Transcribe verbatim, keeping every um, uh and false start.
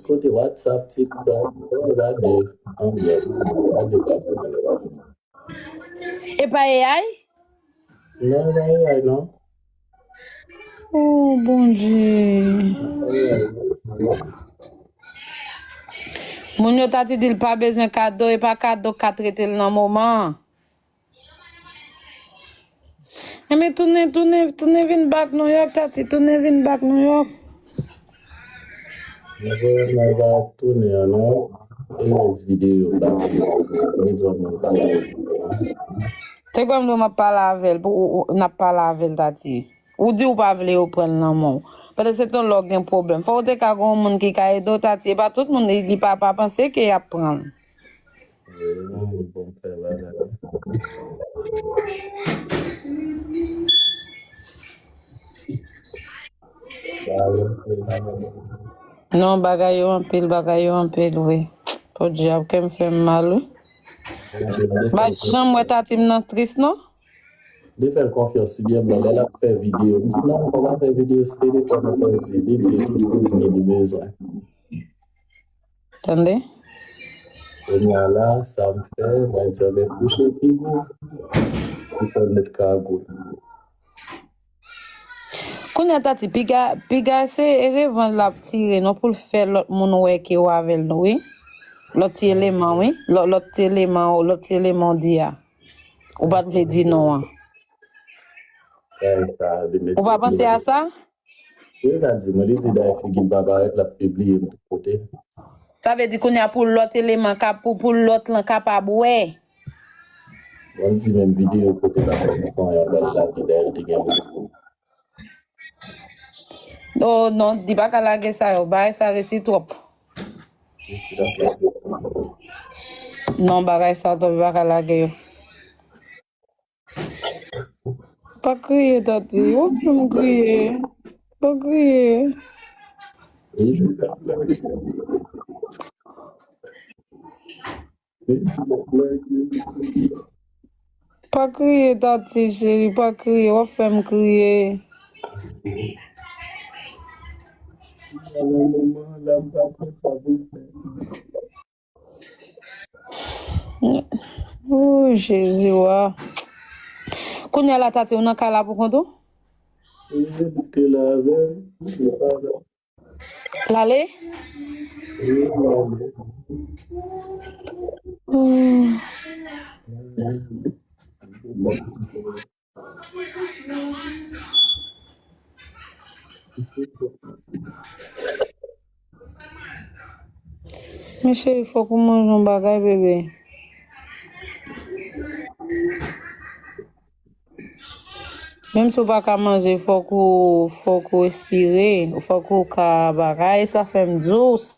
Kote WhatsApp, TikTok, oh, gade anbyans, gade bagay. E pa A I? Non, e pa A I, non. Oh, Bondye. Moun yo ta di l pa bezwen kado, e pa kado k ka trete l nan moman an. Enben, tounen, tounen, tounen vin back New York, Tati, tounen vin back New York. Mwen voye mwen pa tounen an, non. E next video, ba, mwen di w mwen pale. Te kwè m di w m ap pale avè l, pou ou, ou, n ap pale avè l, Tati. Ou di ou pa vle yo pran l nan men w. Pètèt se ton lè w gen pwoblèm. Fò w te ka gen yon moun ki ka ede w, Tati. E pa tout moun, li, li pa, pa panse ke y ap pran l. Wi, non, bon, fè bagay la. Non, bagay yo anpil, bagay yo anpil, wi. Podyab, kè m fè m mal, wi. M pa janm wè Tati m nan tris, non. Li fè l konfyans, wi, byen, bon, lè l ap fè videyo. M di, non, fò pa fè videyo, se telefòn ou konn di. Li di, se telefòn li bezwen. Tande? Kounye a la, sa m fè, mwen di, anben, kouche figi w, ou fè met kagoul. Kounye a, Tati, piga, piga se revanj l ap tire, non, pou l fè lòt moun wè ke w avè l, wi. Lòt ti eleman, wi. Lò-, lòt ti eleman, lòt ti eleman w di a. Ou pa t vle di non an. Bagay sa, li met Ou pa panse a sa? Wi, sa di mwen, li di dayè figi l pa parèt, l ap pibliye m tout kote. Sa vle di kounye a pou lòt eleman ka, pou, pou lòt lan kapab wè. Mwen m di menm videyo kote l ap fè m san yon bèl lavi dayè l te gen moun. Oh non, di pa ka lage sa yo, bagay sa resi twòp. Non, bagay sa twòp, li pa ka lage yo. Pa kriye, Tati. Ou fè m kriye. Pa kriye. Pa kriye, Tati, cheri. Pa kriye. W ap fè m kriye. Oh, Jezi, wa. Kounye a la, Tati, ou nan kay la pou kont ou? Wi, li te la avè m, li pa la. L ale? Wi, l ale. Hmm. Men cheri, fòk ou manje yon bagay, bebe. Menm si w pa ka manje, fòk ou, fòk ou respire, fòk ou ka bagay, sa fè m dous.